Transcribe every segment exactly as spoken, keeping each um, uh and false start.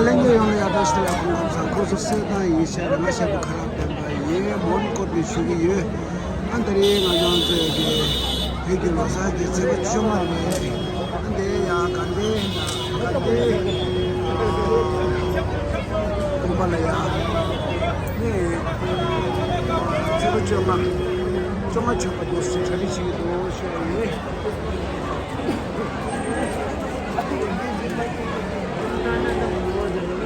ལྷན་རྒྱས་ཡོངས་ལ་ཡང་བཀྲ་ཤིས་བདེ་ལེགས། སྐུ་ཁམས་བཟང་། སྐུ་གཟུགས་གསལ་ཐང་ཡིན་ཤག་རེད། ང་ཞབས་དྲུང་ཁ་རག་སྤེན་པ་ཡིན། མོན་གྷོ་ནས་ཞུ་གི་ཡོད། ཨ་ད་རེས་ང་རང་ཚོའི་གི་བོད་ཀྱི་ལོ་གསར་གྱི་ཚེས་པ་བཅོ་ལྔ་རེད། ཨ་འདི་ཡང་དགའ་ལྡན་དགའ་ལྡན་དགོན་པ་ལ་ཡང་ནས་ཚེས་པ་བཅོ་ལྔ་བཅོ་ལྔ་མཆོད་པ་འདུག་ཟེར་གྲ་སྒྲིག་བྱེད་ཀྱི་འདུག་ཞུ་བ་ཡིན།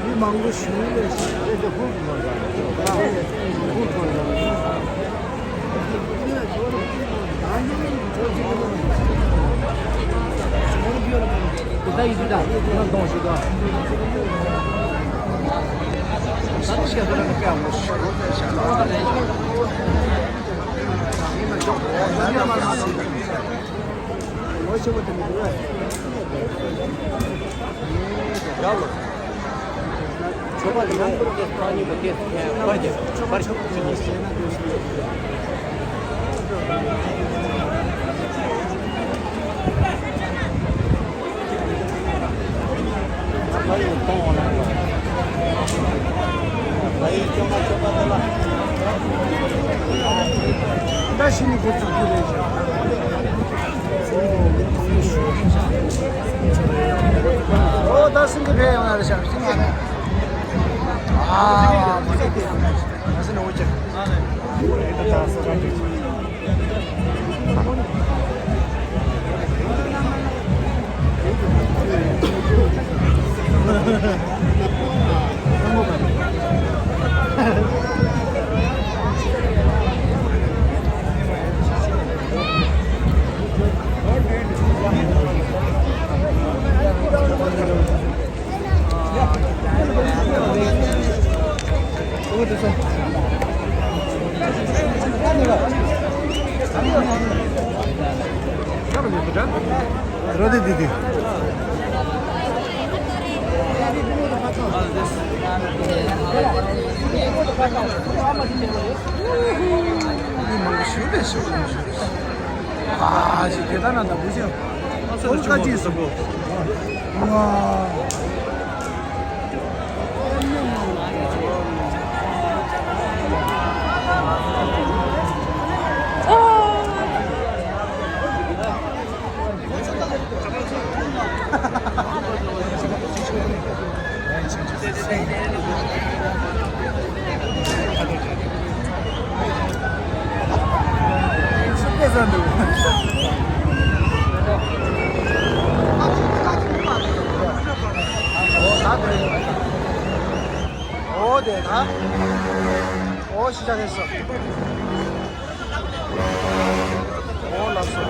མི་མང་པོ་ཞུ་ལས་ཤིག་རེད་དེ། ཧུར་ཐོན་ཧུར་ཐོན། ད་ཡིན་ད་ཁོ་ན་གཏོང་ཞིག་ད། ད་ཤེས་ཚོད་ལ་ཀ་མོ་ཤོར་ཏེ་ཤ་ལ། ཡིན་ན་ཅོག་ད་ཡ་མ་ལ་སི། ད་ཤི་ནི་གོ་ཚུགས་ཀྱི་རེད་ཤག་ཨོ་ད་སེང་གེ་ཕེབས་ཡོང་ན་རེད་ཤག་སེང་གེ་ཨ་མ་སེང་གེ་ཡོང་ན་རེད་ཤག་ང་སེ་ནོ་ཅག་རོ་དེ་དེ་དེ། མི་མང་པོ་ཞིག་རེད་ཤག་ཨ་ཞིག་དེ་ལྟ་ན་ད་བུ་ཅན་ཨོ་ཀ་ཅི་སོ་བོ། ཝ། ཨོ་དེ་ད། ཨོ་ཤི་ཆ་ཁེ་སོ། ཨོ་ལགས་སོ།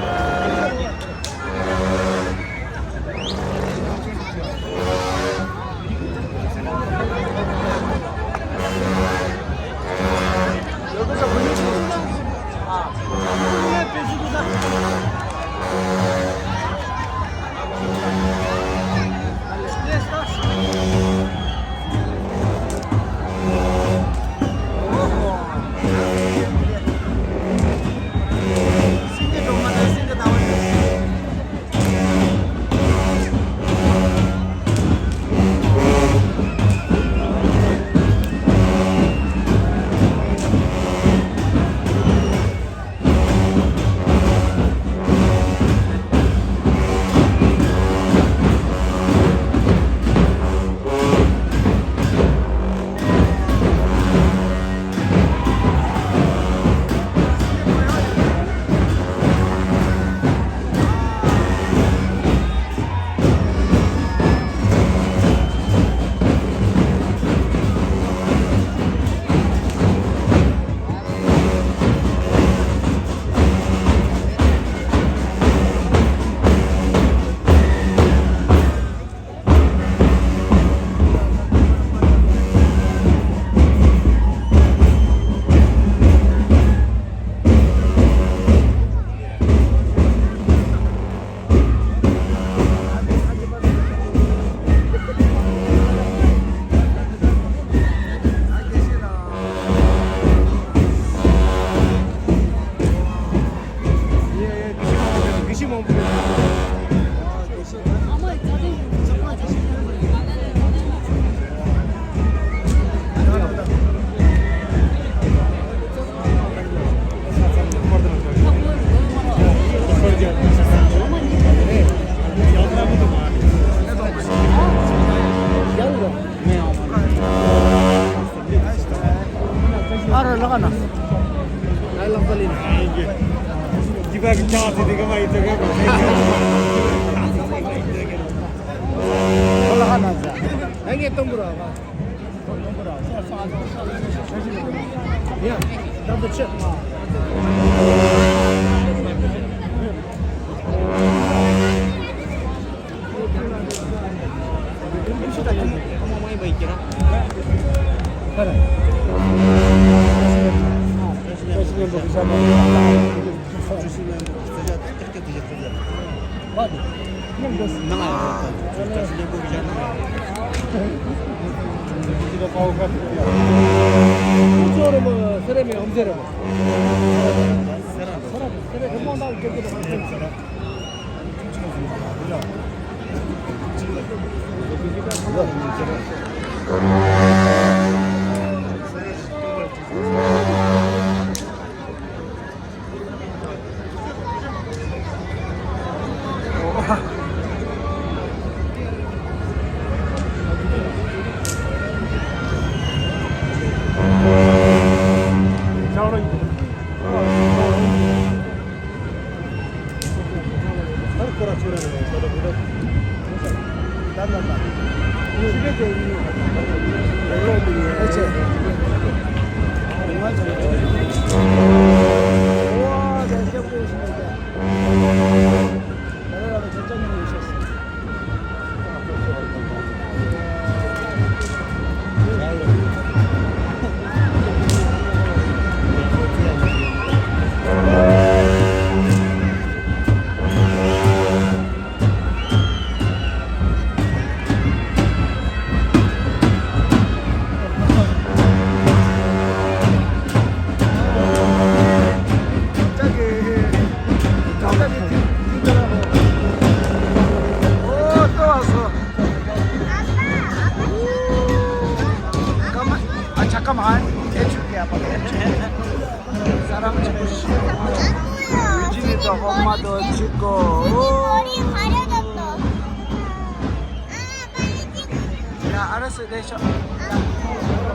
ཡ། ཨ་ར་སི་ལེ་ཤ།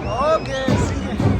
ཨོ་ཁེ། སིང་གེ།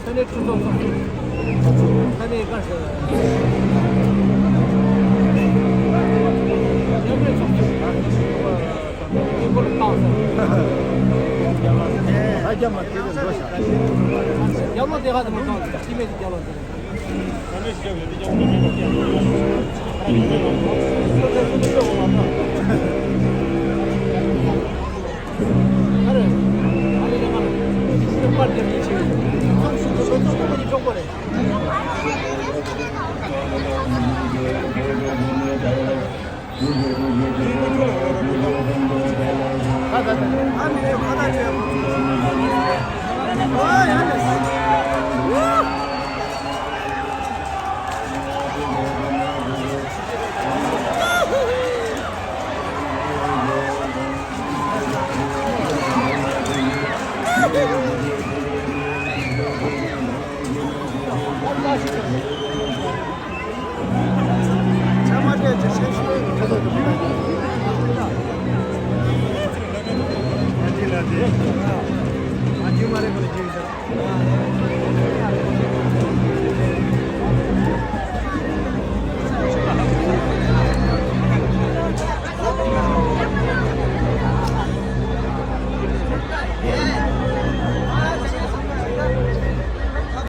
ས་གནས་ཁྲིམས་ཚོགས་ཚོགས་ཆུང་། ས་གནས་བཀའ་ཤག་མཉམ་འབྲེལ་ཚོགས་ཆུང་། དེ་ཁོ་ལ་བཏང་ཟེར། ཨ་རྒྱ་མ་དེ་ལ་འགྲོ་ཤག་རྒྱ་མ་དེ་ག་དུ་མ་བཏང་ཟེར། སྐྱེ་དམན་དེ་རྒྱ་ལ་འདི།